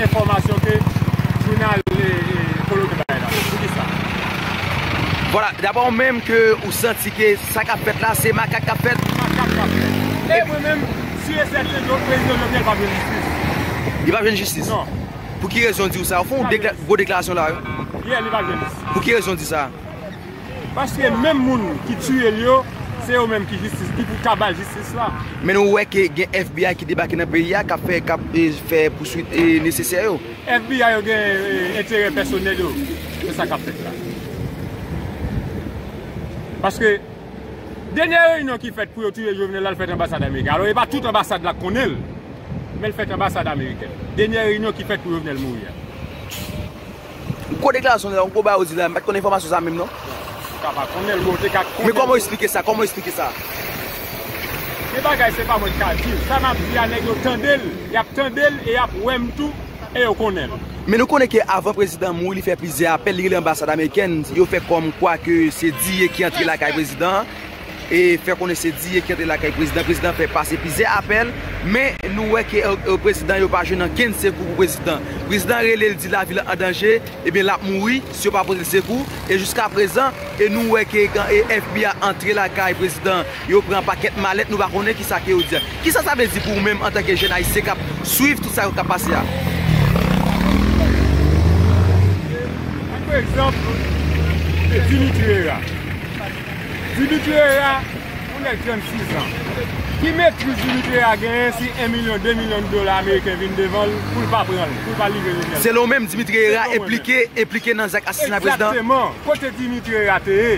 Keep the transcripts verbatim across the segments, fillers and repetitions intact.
enfòmasyon ke jounal, e, e, Kolo te bay la. Poukisa? Vwala, dapre w menm ke ou santi ke sa k ap fèt la, se makak k ap fèt? Makak k ap fèt. E mwen menm, si e sèten, Prezidan Jovenel p ap jwenn jistis. Li p ap jwenn jistis? Non. Pou ki rezon w di w sa? Ou fè yon dekla-, gwo deklarasyon la, wi. Yeah, li p ap jwenn jistis. Pou ki rezon w di sa? Paske menm moun ki tiye l yo, se yo menm ki jistis, ki pou ka ba l jistis la. Men nou wè ke gen F B I ki debake nan peyi a, k ap fè, k ap, e, fè pouswit, e, nesesè yo. F B I yo gen, e, enterè pèsonèl yo. Se sa k ap fèt la. Paske dènyè reyinyon ki fèt pou yo tiye Jovenel la, l fèt anbasad ameriken. Alò, e pa tout anbasad la k konnen l, men l fèt anbasad ameriken. Dènyè reyinyon ki fèt pou Jovenel mouri a. Gwo deklarasyon sa, yon gwo bagay ou di la, m pa t konn enfòmasyon sa menm non. Ou ka pa konnen l, men w te ka konnen. Men kòman w eksplike sa? Kòman w eksplike sa? Se bagay, se pa mwen ki ka di l. Sa m ap di a, nèg yo tande l, y ap tande l e y ap wè m tou, e yo konnen l. Men nou konnen ke avan prezidan mouri, li fè plizyè apèl, li rele anbasad amerikèn, yo fè kòm kwa ke se D E A ki antre lakay prezidan an. E fè konnen se D E A ki antre lakay prezidan. Prezidan fè pase plizyè apèl, men nou wè ke, e, e, prezidan yo pa jwenn ankenn sekou pou prezidan. Prezidan rele l, di lavil an danje, ebyen l ap mouri si yo pa pote l sekou. E jiskaprezan, e nou wè ke kan, e, F B I antre lakay prezidan, yo pran pakèt malèt, nou pa konnen kisa ke yo di. Kisa sa vle di pou ou menm antanke jèn ayisyen k ap swiv tout sa k ap pase a? Pran egzanp, e, Dimitri Herard. Dimitri Herard, yon nèg trannsis an, ki metriz Dimitri Herard genyen si en milyon, de milyon dola ameriken vin devan l pou l pa pran l, pou l pa livre Jovenel? Selon w menm, Dimitri Herard enplike, enplike nan zak asasina prezidan? Egzakteman. Kote Dimitri Herard te ye?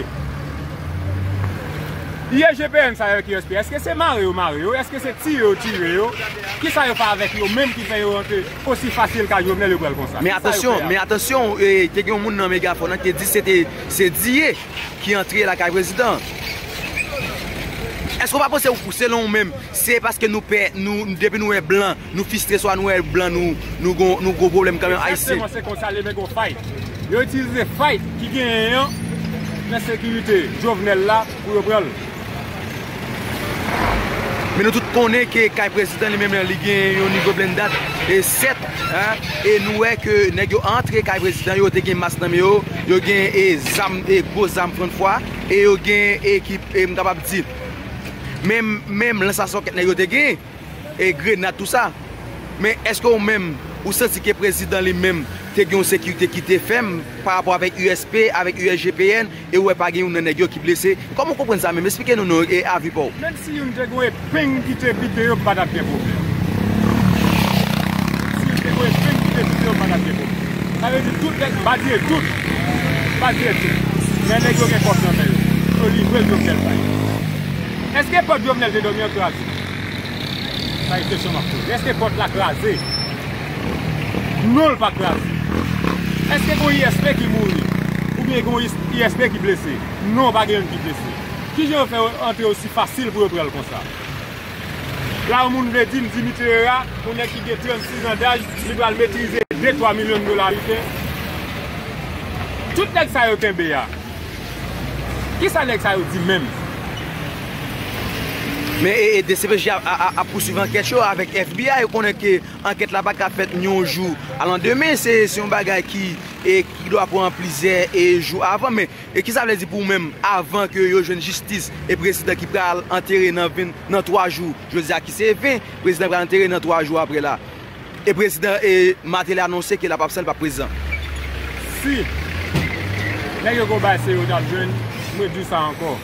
I G P N sa yo avèk U S P, èske se mare yo mare yo? Èske se tire yo tire yo? Kisa yo fè avèk yo menm ki fè yo rantre osi fasil ka Jovenel, yo pran l konsa? Men atansyon, men atansyon, e, te gen yon moun nan Megafon nan ki te di se te, se D E A ki antre lakay prezidan. Èske w pa panse, ou, selon ou menm, se paske nou pè, nou, depi nou wè blan, nou fristre, swa nou wè blan, nou, nou gon, nou gon pwoblèm kanmenm, ayisyen? Egzakteman, se konsa, li menm gon fight. Yo itilize fight ki genyen an nan sekirite Jovenel la pou yo pran l. Men nou tout konnen ke kay prezidan li menm nan, li gen yon nivo blendad e sèt, en, e nou wè ke nèg yo antre kay prezidan, yo te gen mas nan men yo, yo gen, e, zam, e, gwo zam frann fwa, e yo gen ekip, e, m kapab di, menm, menm lans a sòkèt nèg yo te gen, e, grenad, tou sa. Men èske ou menm, ou santi ke prezidan li menm te gen yon sekirite ki te fèm pa rapò avèk U S P, avèk U S G P N, e ou wè pa gen youn nan nèg yo ki blese? Kòman w konprann sa menm? Esplike nou non, e avi pa w. Menm si youn te gen yon epeng ki te pike yo, m pa t ap gen pwoblèm. Si youn te gen yon epeng ki te pike yo, m pa t ap gen pwoblèm. Sa vle di tout nèg, m pa di e tout. M pa di e tout. Men nèg yo gen kòb nan men yo. Yo livre l Jovenel bay. Èske pòt Jovenel te dòmi an kraze? Sa e kesyon m ap poze. Èske pòt la kraze? Non, l pa kraze. Èske gon I S P ki mouri? Oubyen gon I S P ki blese? Non, pa gen youn ki blese. Kijan yo fè antre osi fasil pou yo pran l konsa? La, yon moun vle di m Dimitri Herard, yon nèg ki gen trannsis an daj, li pral metrize de twa milyon dola ameriken. Tout nèg sa yo kenbe a, kisa nèg sa yo di menm? Men, e, e, D C P J ap, ap, ap, ap pouswiv ankèt yo avèk F B I. Ou konnen ke ankèt la pa ka fèt yon jou a landemen. Se, se yon bagay ki, e, ki dwa pran plizyè, e, jou avan. Men, e, kisa vle di pou ou menm, avan ke yo jwenn jistis, e prezidan ki pral antere nan ven, nan twa jou, jodi a ki se ven, prezidan pral antere nan twa jou apre la? E prezidan, e, Martelly anonse ke l ap absan, l p ap prezan. Si nèg yo gon bagay serye yo t ap jwenn, mwen di w sa ankò.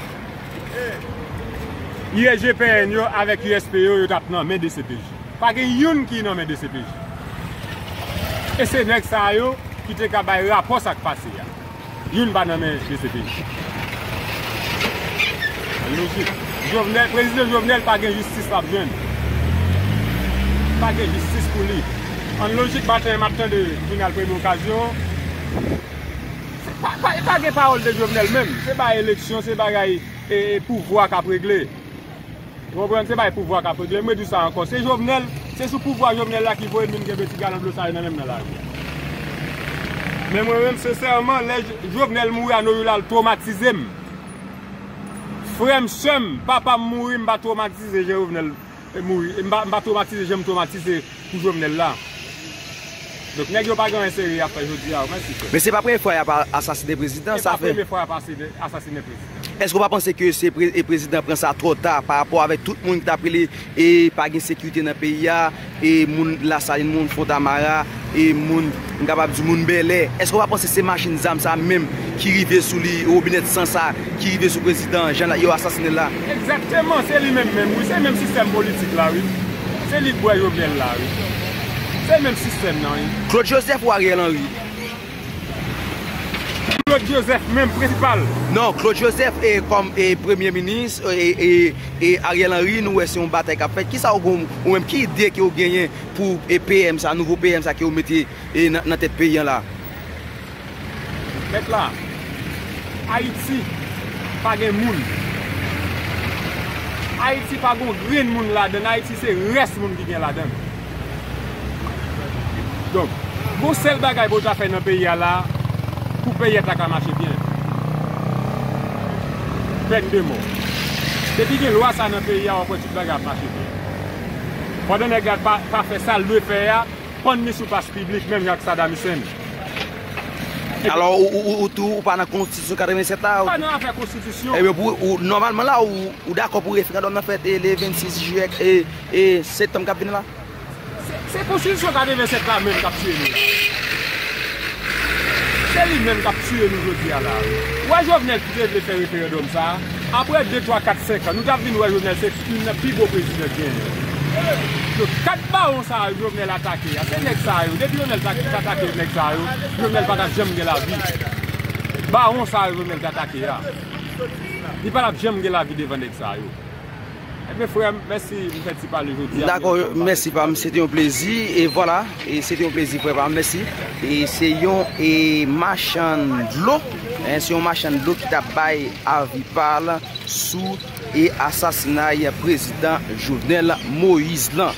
I G P N yo avèk U S P yo, yo t ap nan men D C P J. Pa gen youn ki nan men D C P J. E se nèg sa yo ki te ka bay rapò sa k pase a. Youn pa nan men D C P J. Lojik. Jovenel, prezidan Jovenel pa gen jistis l ap jwenn. Pa gen jistis pou li. An lojik, maten an, m ap tande jounal Premye Okazyon. Se pa, pa, pa gen pawòl de Jovenel menm. Se pa eleksyon, se bagay, e, e, pouvwa k ap regle. Ou konprann? Se bay pouvwa k ap regle. Mwen di w sa ankò. Se Jovenel, se sou pouvwa Jovenel la ki voye m vin kenbe ti galon dlo sa yo nan men m nan lari a. Men mwen menm, sensèman, lè J-, Jovenel mouri a Noyou la, l twomatize m. Frè m, sè m, papa m mouri, m pa twomatize jan Jovenel, e, mouri. M pa, m pa twomatize jan m twomatize pou Jovenel la. Donk, nèg yo pa gen anyen serye y ap fè jodi a, mèsi, frè. Men se pa premye fwa y ap a- asasinen prezidan, e sa pa fè. Premye fwa y ap asasinen prezidan. Èske w pa panse ke se pre- e prezidan pran sa twò ta pa rapò avèk tout moun ki t ap rele e pa gen sekirite nan peyi a, e moun Lasalin, moun Fontamara, e moun, m kapab di, moun Bèlè? Èske w pa panse se machin zam sa menm ki rive sou li, robinèt san sa ki rive sou prezidan, jan yo asasinen l la? Egzakteman, se li menm menm, wi. Se menm sistèm politik la, wi. Se li k bwè Jovenel la, wi. Se menm sistèm nan, wi. Claude Joseph ou Ariel Henry? Claude Joseph menm, prensipal. Non, Claude Joseph e kòm e premye minis, e, e, e Ariel Henry, nou wè se yon batay k ap fèt. Kisa ou gon, ou menm, ki ide ke ou genyen pou e P M sa, nouvo P M sa ke ou mete e nan, nan tèt peyi an la? Mèt la, Ayiti pa gen moun. Ayiti pa gon grenn moun ladan l. Ayiti se rès moun ki gen ladan l. Donk, gon sèl bagay pou w ta fè nan peyi a la, pou peyi a ta ka mache byen. Pèn de mò. Depi gen lwa sa nan peyi a, w ap wè tout bagay ap mache byen. Pandan nèg la pa, pa fè sa l dwe fè a, pann li sou pas piblik, menm jan ak Saddam Hussein. Alò, ou, ou, ou, ou tou, ou pa nan konstitisyon katrevennsèt la? Pa nan afè konstitisyon. Ebyen, pou, ou, nòmalman la, ou, ou dakò pou referandòm nan fèt e le vennsis jiyè, e, e septanm k ap vini la? Se, se konstitisyon katrevennsèt la menm k ap tiye nou la. Se li menm k ap tiye nou jodi a la, wi. Ou wè Jovenel ki te vle fè referandòm sa a, apre de, twa, kat, senk an, nou t ap vin wè Jovenel se youn nan pi gwo prezidan k genyen. Donk, kat bawon sa yo Jovenel atake a, se nèg sa yo. Depi Jovenel ta, ta atake nèg sa yo, Jovenel pa t ap janm gen lavi. Bawon sa yo Jovenel t atake a, li pa t ap janm gen lavi devan nèg sa yo. Ebyen, frè m, mèsi, m fè ti pale jodi a. Dakò, mèsi pa m, se te yon plezi, e vwala, e se te yon plezi, frè pa m, mèsi. E se yon, e, machann dlo, en, se yon machann dlo ki t ap bay avi pa l sou, e, asasinay prezidan Jovenel Moïse lan.